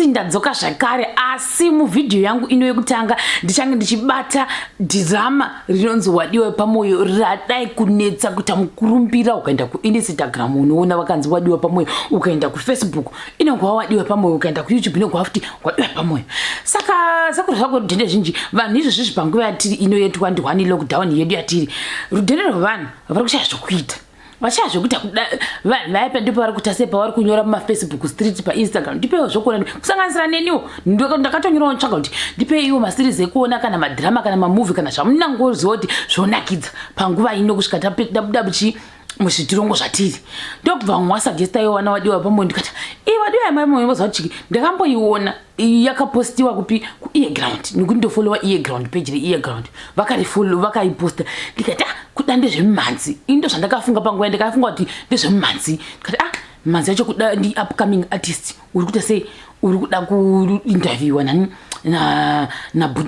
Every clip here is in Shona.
Nhasi ndadzoka zvakare, asi muvhidhiyo yangu ino yekutanga ndichange ndichibata dhirama rinonzi Wadiwa Pamoyo, radai kunetsa kuita mukurumbira. Ukaenda kuInstagram unoona vakanzi Wadiwa Pamoyo, ukaenda kuFacebook inongova Wadiwa Pamoyo, ukaenda kuYouTube inongova futi Wadiwa Pamoyo. Saka sekuru zvako rudhende zhinji vanhu izvozvizvi panguva yatiri ino ye21 lockdown yedu yatiri, rudhende rwevanhu vari kushaya zvokuita, vashaya zvekuita. Kuda vanhu vaya pa ndipo vari kuita sei, pavari kunyora mumaFacebook street, paInstagram, "Ndipeiwo zvokuona." Kusanganisira neniwo, ndakatonyorawo ntsvaga kuti ndipeiwo maseries ekuona, kana madhirama, kana mamovie, kana zvamunangoziva kuti zvonakidza panguva ino kusvika tabuda chi muzvitirongo zvatiri. Ndokubva vamwe wasuggesta iwo wana Wadiwa Pamoyo. Ndikati, "Ii, Wadiwa Pamoyo." Voziva kuti chiki ndakamboiona yakapostiwa kupi? Kuearground, nekuti ndofollowa Earground, page reEarground. Vakarifollow, vakaiposta. Ndikati, "Ah, kuda ndezvemumhanzi." Ini ndo zvandakafunga panguva, ndakafunga kuti ndezvemumhanzi. Ndikati, "Ah, mumhanzi yacho kuda ndi upcoming artist uri kuita sei, uri kuda kuinterviewa nani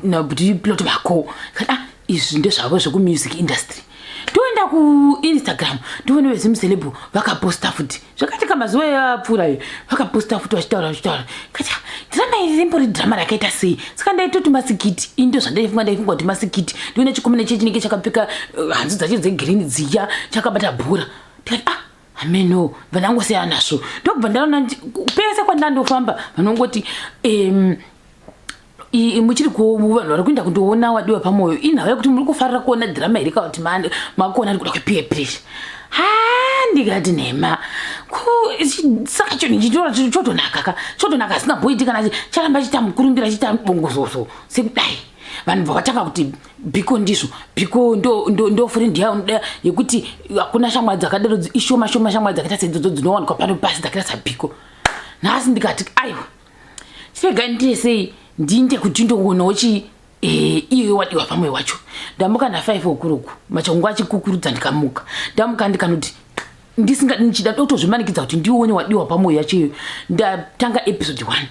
naButi Plot vako." Ndikati, "Ah, izvi ndezvavo zvekumusic industry." Ndoenda kuInstagram, ndoona veZimceleb vakaposta futi. Zvakaitika mazuva apfuurayo, vakaposta futi vachitaura vachitaura. Kati, "Dhirama iri rimbori dhirama rakaita sei?" Saka ndaitoti maskit. Ini ndo zvandaifunga, ndaifunga kuti maskit. Ndiona chikomana che chinenge chakapfeka hanzu dzacho dzegreen dziya, chakabata bhora. Ndikati, "Ah, ameno vanangosiyana nazvo." Ndobva ndaona pese kwandandofamba vanongoti muchiri vanhu vari kuenda kundoona Wadiwa Pamoyo. Inhau yekuti muri kufarira kuona dhirama here, kana kuti makuona ari kuda kwepeer pressure? Ha, ndikati nhema. Saka chinhu ichi chotonaka ka, chotonaka asingamboiti kana charamba chiita mukurumbira, chiita bongozozo sekudai. Vanhu vakatanga kuti Bhiko ndizvo, Bhiko ndo friend yaunoda yekuti hakuna shamwari dzakadaro, ishoma shoma shamwari dzakaita seidzodzo dzinowanikwa pano pasi, dzakaita saBhiko. Nhasi ndikati, "Aiwa, chirega nditesei, ndinde kuti ndoonawo chi iyoyo Wadiwa Pamwe wacho." Ndamuka na5 o'clock, machongo achikukurudza. Ndikamuka, ndamuka ndikanoti ndisinga ndichida totozvimanikidza kuti ndione Wadiwa Pamwoyo yacho iyoyo. Ndatanga episode 1,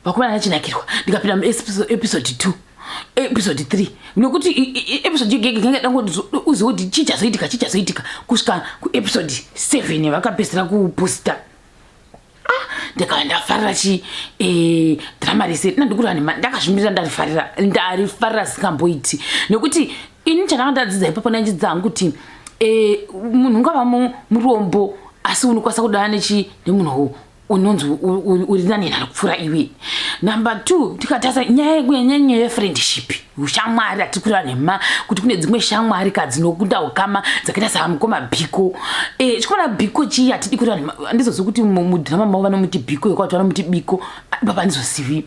vakomana, ndachinakirwa. Ndikapinda muepisode 2, episode 3, nekuti episode yegege kanga dango uzive kuti chichazoitika, chichazoitika, kusvika kuepisode 7 vakapedzisira kuposta. Ah, ndikava ndafarira chi drama rese. Nandikuri ndakazvimirira, ndarifarira, ndarifarira singamboiti, nekuti ini chandanga ndadzidza ipapo, ndaidzidza hangu kuti munhu ungava murombo, asi unokwanisa kudana nechi nemunhu unonzi uri nani nani kupfuura iwe. Number two, tikatarisa nyaya, kunyanya nyaya yefriendship, ushamwari, hatiri kureva nhema kuti kune dzimwe shamwari kadzinokunda ukama dzakaita samukoma Bhiko. Chikomana Bhiko chii, hatidi kureva nhema, handizozivi kuti mudhirama mavo vanomuti Bhiko yekwati vanomuti Biko baba, handizozivi.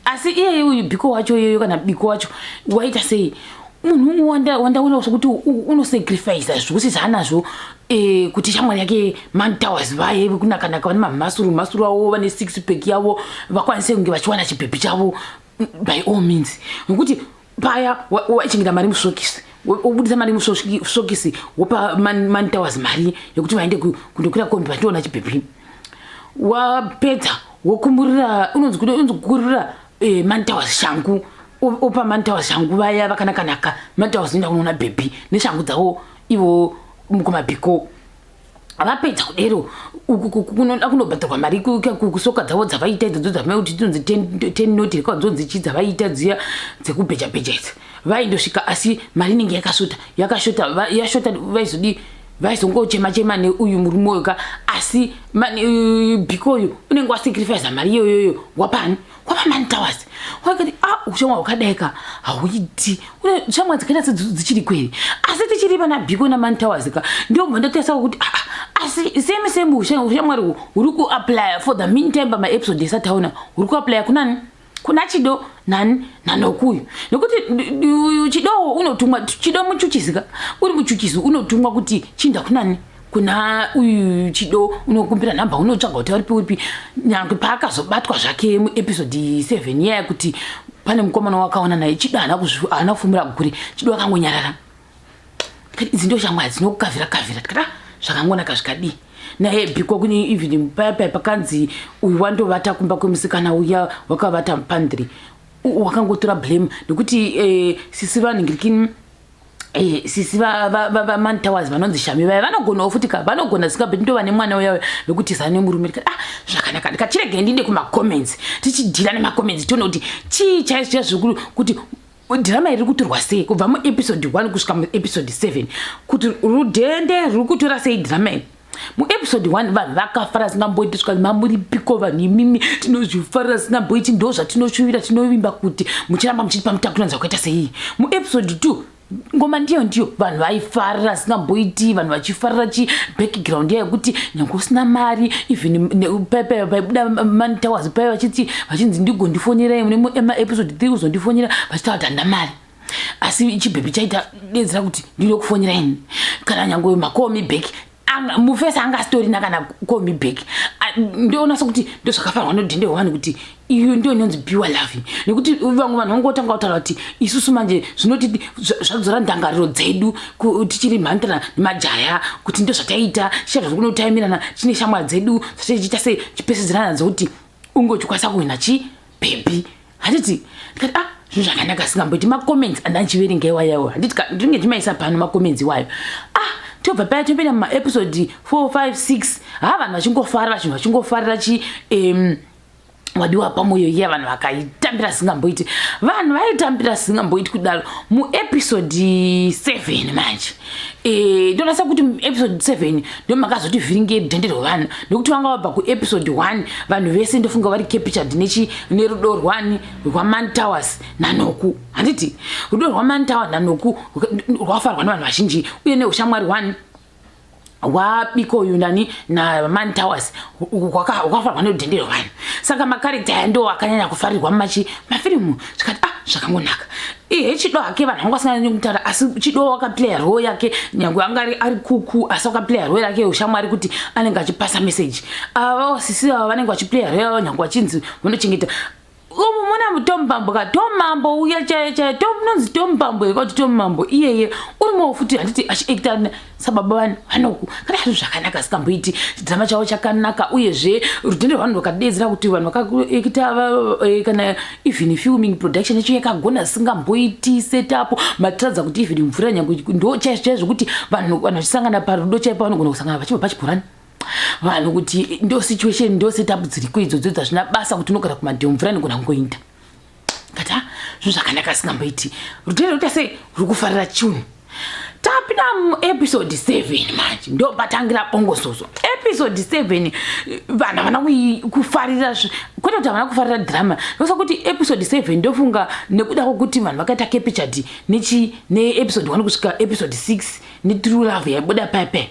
Asi iyeye uyu Bhiko wacho iyoyo, kana Biko wacho, waita sei? Munhu wandaona sokuti unosacrifica zvose zvaanazvo kuti shamwari yake Mantowers vaye vekunakanaka, vane mamasuru masuru avo, vane six pack yavo, vakwanise kunge vachiwana chibhebhi chavo by all means. Nokuti paya waichengeta mari musokisi, wobudisa mari musokisi, wopa Mantowers mari yekuti vaende kundokwira kombi vachindoona chibhebhi. Wapedza wokumurira, unonzi kukurira Mantowers shangu, opa Mantowers shangu vaya vakanakanaka. Mantowers inoenda kunoona bhebhi neshangu dzavo ivo mukoma Bhiko. Vapedza kudero, kunoda kunobhadharwa mari kusoka dzavo dzavaita idzodzo dzamakuti dzinonzi ten note reka dzonzi chii dzavaita dziya dzekubheja-bheja idzi. Vaindosvika, asi mari inenge yakashota, yakashota, yashota. Vaizodi vaizongochema chema neuyu murume uyu ka. Asi Bhiko uyu unenge wasacrifica mari iyoyoyo, wapani? Wapa Mantowers. Wakati, "Ah, ushamwa hwakadai ka hauiti." Shamwa dzakaita sedzo dzichiri kweri, asi tichiri pana Bhiko naMantowers ka. Ndobva ndatarisa kuti, "Ah, ah, asi same same ushamwari huri kuapplya for the meantime pamaepisode esataona, huri kuapplya kunani? Kuna Chido nani naNokuyu." Nekuti uyu Chidowo unotumwa, Chido muchuchisi ka, uri muchuchisi, unotumwa kuti chinda kunani? Kuna uyu Chido. Unokumbira nhamba, unotsvaga kuti varipi, uripi. Nyange paakazobatwa zvake muepisode 7 iya kuti pane mukomana wakaona naye, Chido haana kufumura gure. Chido akangonyarara. Tikati, "Idzi ndo shamwari dzinokukavhira kavhira." Tikati, "Ah, zvakangonaka zvikadii naye Bhiko." Kune even paya paya pakanzi uyu wandovata kumba kwemusikana uya wakavata pandri, wakangotora blame nekuti sisi vanhingirikini. Eh, sisi vaman towers vanonzi shami vaya vanogonawo futi ka vanogona zingabve ndova nemwana uya vekuti zana nemurume ndikati ah zvakanaka ndikati ndinde kumacomments tichidhira nemacomments tione kuti chii chaizvo chaizvo kuti dhirama iri kutorwa sei kubva muepisode 1 kusvika muepisode 7 kuti rudhende ruri kutora sei dhirama iri muepisode 1 vanhu vakafara singamboiti svika mamuripiko vanhu imimi tinozvifarira singamboiti ndo zvatinoshuvira tinovimba kuti muchiramba muchitipa mutakunanza kuita sei muepisode 2 ngoma ndiyo ndiyo vanhu vaifarira singamboiti vanhu vachifarira chi background iya yekuti nyange usina mari even paipa paibuda manitowers paiva vachiti vachinzi ndigondifonyerai mune maepisode 3 uzondifonera vachitaura kuti handina mari asi chibhebhi chaita dedzera kuti ndinokufonera ini kana nyange macall me back mufesi anga asitorina kana call me back ndoona sekuti ndozvakafanirwa nodhende hwani kuti iyo ndio inonzi pure love nekuti vamwe vanhu vangotanga kutaura kuti isusu manje zvinoti zvadzora ndangariro dzedu tichiri mhandara nemajaya kuti ndo zvataita tichada zvokunotaimirana tine shamwari dzedu zvatichiita sei chipesedzerana nadzo kuti unge uchikwanisa kuhwina chi bhebhi handiti ndikati ah zvinhu zvakanaka singamboiti macomments andandichiverenga iwayawo handiti ndinge ndimaisa pano macomments iwayo ah tobva paya topinda mumaepisode 4 5 6 ha vanhu vachingofara vachinhu vachingofarira chi um, wadiwa pamwoyo iya vanhu vakaitambira singamboiti vanhu vaitambira singamboiti kudaro muepisode 7 manje e, ndonasa kuti muepisode 7 ndo makazoti vhiringe dhende rwevanhu nekuti vanga vabva kuepisode 1 vanhu vese ndofunga vari captured nechi nerudo rwani rwaman towers nanoku handiti rudo rwaman tower nanoku rwafarwa nevanhu vazhinji uye neushamwari hwani wabiko uyu nani naman towers hwakafarwa nerudhende rwevanhu saka makarekta aya ndo akanyanya kufarirwa mumachi mafirimu zvikati ah zvakangonaka ihe chido hake vanhu vanga vasinganyanyi kutaura asi chido wakaplaya role yake nyange anga ari kuku asi wakaplaya role yake ushamwari kuti anenge achipasa message ava sisi ava vanenge vachiplaya role yavo nyange vachinzi vanochengeta umu muna tombambo ka tomambo uya chaiye chaiye nonzi tombambo here kuti tomambo iyeye urimowo futi handiti achiekta sababa vani vanoku kana zvinhu zvakanaka sikamboiti chidrama chavo chakanaka uyezve rudhende rwavanhu rwakadedzera kuti vanhu vakaekta eh, kana even filming production yacho yakagona singamboiti setup matiradza kuti even mvura nyange ndo chaizvo chaizvo kuti vanhu vanhu vachisangana parudo chaipo vanogona kusangana vachibva pachibhorani vanhu kuti ndo situation ndo setup dziriko idzodzo dzazvina basa kuti unogara kumadheo mvura inogona kungoinda kati ha zvinhu zvakanaka singamboiti rutendo ruita sei ruri kufarira chunhu tapinda muepisode 7 manje ndo patangira bongozozo episode 7 vanhu havana kufarira kwete kuti havana kufarira drama ndosa kuti episode 7 ndofunga nekuda kwokuti vanhu vakaita captured nechi neepisode 1 kusvika episode 6 netrue love yaibuda paipai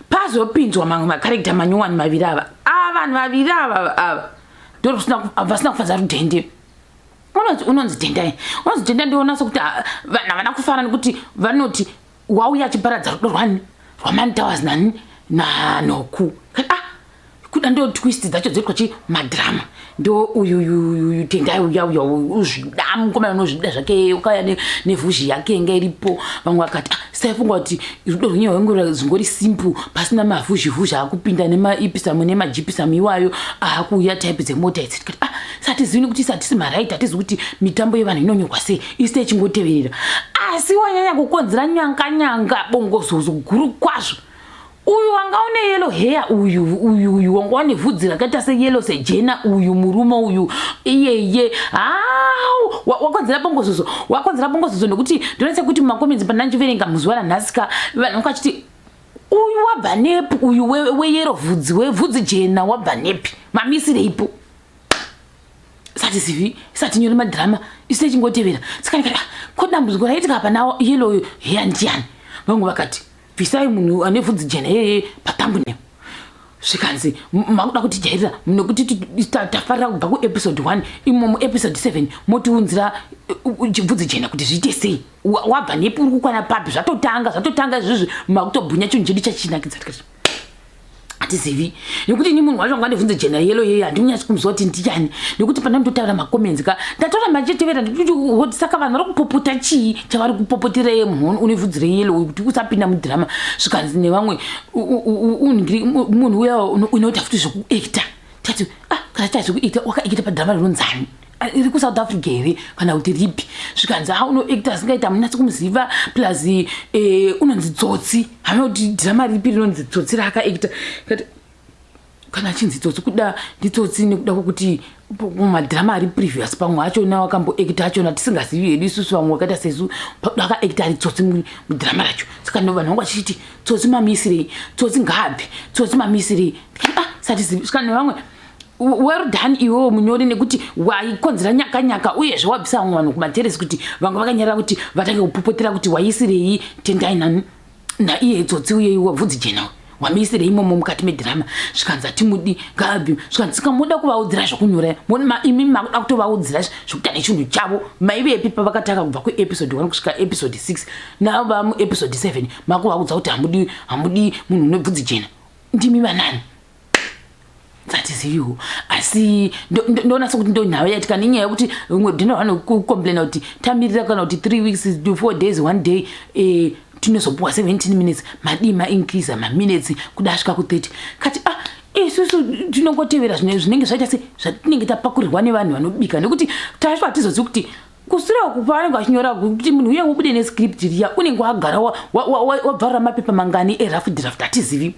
pazopinzwa mamwe makarekta manyowani maviri ava ava vanhu vaviri ava ava ndovasina kufadza rudhende unonzi unonzi tendai unonzi tendai ndiona sekuti ah, vanhu havana kufara nekuti vanoti wauya achiparadza rudo rwani rwamani towers nani nanoku ah kuda ndo twist dzacho dzoitwa chi madrama ndo uyu tendai uya uya uzvida mukomana unozvida zvake ukaya nevhuzhi yake inga iripo vamwe vakati ah, saifunga kuti rudo rwenyu rwainge zvingori simple pasina mavhuzhi vhuzhi akupinda nemaipisamu nemajipisamu iwayo akuuya type dzemota idzi tikati ah satizivi nekuti satisi maright hatizi kuti mitambo yevanhu inonyorwa sei isi ichingoteverera asi wanyanya kukonzera nyanga nyanga bongozozo guru kwazvo uyu wanga une yellow hair uyu uyu uyu wanga wane vhudzi rakaita seyellow sejena uyu murume uyu iyeye hau wakonzera bongozozo wakonzera bongozozo nekuti ndinoona sekuti mumacomments pandandichiverenga muzuva ranhasi ka vanhu vakachiti uyu wabva nepi uyu weyellow vhudzi wevhudzi jena wabva nepi mamisireipo sati zivi sati nyore madrama isu tichingoteverera saka ndikati ah, ko dambudziko raitika apa nawo yellow hair ndiani vamwe vakati bvisai munhu ane vhudzi jena iyeye pathumbnail zvikanzi makuda kutijairira nekuti tafarira kubva kuepisode 1 imo muepisode 7 motiunzira bvudzi jena kuti zviite sei wabva nepi uri kukwana papi zvatotanga zvatotanga izvozvi makutobhunya chinhu chedu chachinakidza tikati hatizivi nekuti ini munhu wacho angandibvunze jena yellow yeye handinyatsi kumuziva kuti ndiyani nekuti pana ndotaura macomments ka ndatora machitevera ndikuti saka vanhu vari kupopota chii chavari kupopotera iye munhu une vhudzi reyellow kuti usapinda mudhirama zvikanzi nevamwe munhu uya unoita futi zvekuacta tati ah kana ta zvekuacta wakaacta padhirama rinonzani Iri kuSouth Africa here kana kuti ripi? Zvikanzi ha, unoacta asingaiti, hamunyatsi kumuziva, plus unonzi Tsotsi. Hama kuti dhirama ripi rinonzi Tsotsi raakaacta? Kati kana achinzi Tsotsi, kuda nditsotsi nekuda kwokuti madhirama ari previous pamwe achona wakamboacta achona tisingazivi hedu isusu. Vamwe vakaita sesu, akaacta ari tsotsi mudhirama racho. Saka ndo vanhu vangu vachiti Tsotsi mamisirei, Tsotsi ngaabve, Tsotsi mamisirei. Ah, satizivi. Saka nevamwe, well done iwewo munyori, nekuti waikonzera nyaka nyaka, uyezve wabvisa vamwe vanhu kumateresi kuti vanga vakanyarara kuti vatange kupopotera kuti waisirei Tendai nani naiye Tsotsi, uye iwe bvudzi jena wamisirei imomo mukati medhirama. Zvikanzi hatimudi, ngaabvi. Zvikanzi saka moda kuvaudzira zvokunyora imi, makuda kutovaudzira zvokuita nechinhu chavo. Maivepi pavakatanga kubva kuepisode 1 kusvika episode 6? Nava muepisode 7 makuvaudza kuti hamudi, hamudi munhu une bvudzi jena. Ndimi vanani? Hatiziviwo, asi ndoona sekuti ndo nhau yaitika nenyaya yekuti rimwe dhino vanokucomplaina kuti tamirira kana kuti 3 weeks, 4 days, one day, tinozopuwa 17 minutes. Madii maincreasa maminutes kuda asvika ku30? Kati ah, isusu tinongotevera zvinenge zvaita se zvatinenge tapakurirwa nevanhu vanobika, nekuti tasvo hatizozivi kuti kusure uku pavanenge vachinyora kuti munhu uye ubude nescript riya, unenge wagara wabvarura mapepa mangani erough draft, hatizivi.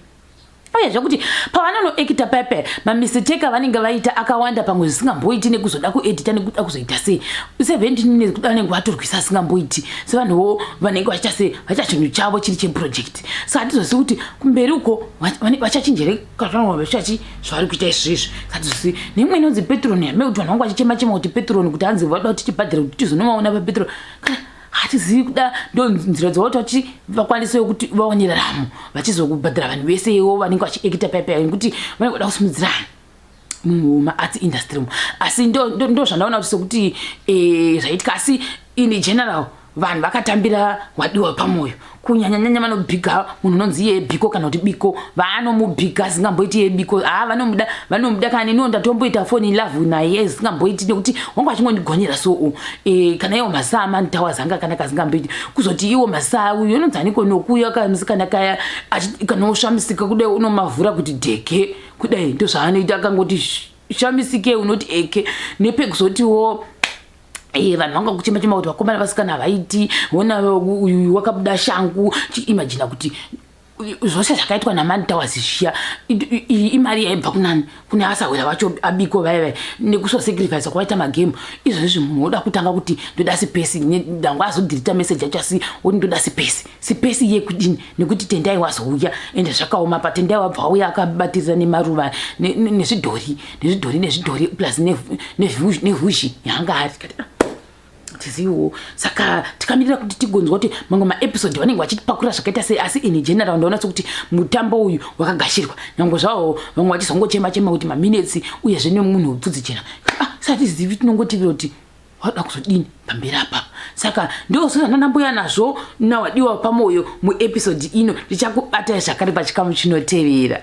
Uyezve kuti pavanonoacta pepe, mamistake avanenge vaita akawanda, pamwe zvisingamboiti nekuzoda kuedita nekuda kuzoita sei 17 minutes kuda vanenge vatorwisa asingamboiti, sevanhuwo vanenge vachiita sei, vaita chinhu chavo chiri cheproject. Saka hatizozivi kuti kumberi uko vachachinjere kana vachachi zvavari kuita izvizvi. Hatizozivi. Neimwe inonzi Patreon yame kuti vanhu vangu vachichema chema kuti Patreon, kuti hanzi vada kuti tibhadhare kuti tizonovaona paPatreon, kana hatizivi kuda ndo nzira dzavakuti vachi vakwanise kuti vaone raramo, vachizokubhadhara vanhu vesewo vanenge vachiacta paipai, nekuti vanenge vada kusimudzirana mumaarts industry umu. Asi ndo zvandaona kuti sekuti zvaitika. Asi in general vanhu vakatambira Wadiwa Pamwoyo, kunyanyanyanya vanobhiga munhu unonzi iye Biko kana kuti Biko. Vanomubhiga zingamboiti iye Biko. Ha, vanomuda, vanomuda. Kana neniwo ndatomboita fall in love naye zingamboiti, nekuti wanga achingondigonyera. So kana iwo masaa manitawa anga akanaka zingamboiti. Kuzoti iwo masaa uyu unonzi aniko nokuya kamusikana kaya, kana oshamisika kudai unomavhura kuti dheke kudai, ndo zvaanoita. Akangoti shamisike unoti eke. Nepekuzotiwo vanhu vanga kuchema chema kuti vakomana vasikana havaiti. Ona uyu wakabuda shangu. Chiimagina kuti zvose zvakaitwa naManitawas zviya, iyi imari yaibva kunani? Kune asahwira vacho abiko vaya vaya, nekusosacrifice kwavaita magame. Izvozvizvi munhu woda kutanga kuti ndoda space, dangwa azodeleta message yacho, asi woti ndoda space. Space yekudini? Nekuti Tendai wazouya, ende zvakaoma. Patendai wabva auya akabatirira nemaruva nezvidhori, nezvidhori, nezvidhori, plus nevhuzhi yaanga ari. Tikati, "Ah, tiziviwo." Saka tikamirira kuti tigonzwa kuti mamwe maepisode vanenge vachitipakurira zvakaita sei. Asi in general ndaona sekuti mutambo uyu wakagashirwa, nyange zvavo vamwe vachizongochema chema kuti maminutes, uyezve nemunhu webvudzi jena. Ah, satizivi, tinongotivira kuti wada kuzodini pamberi apapa. Saka ndo zvandandamboya nazvo naWadiwa Pamwoyo muepisode ino. Ndichakubatai zvakare pachikamu chinotevera.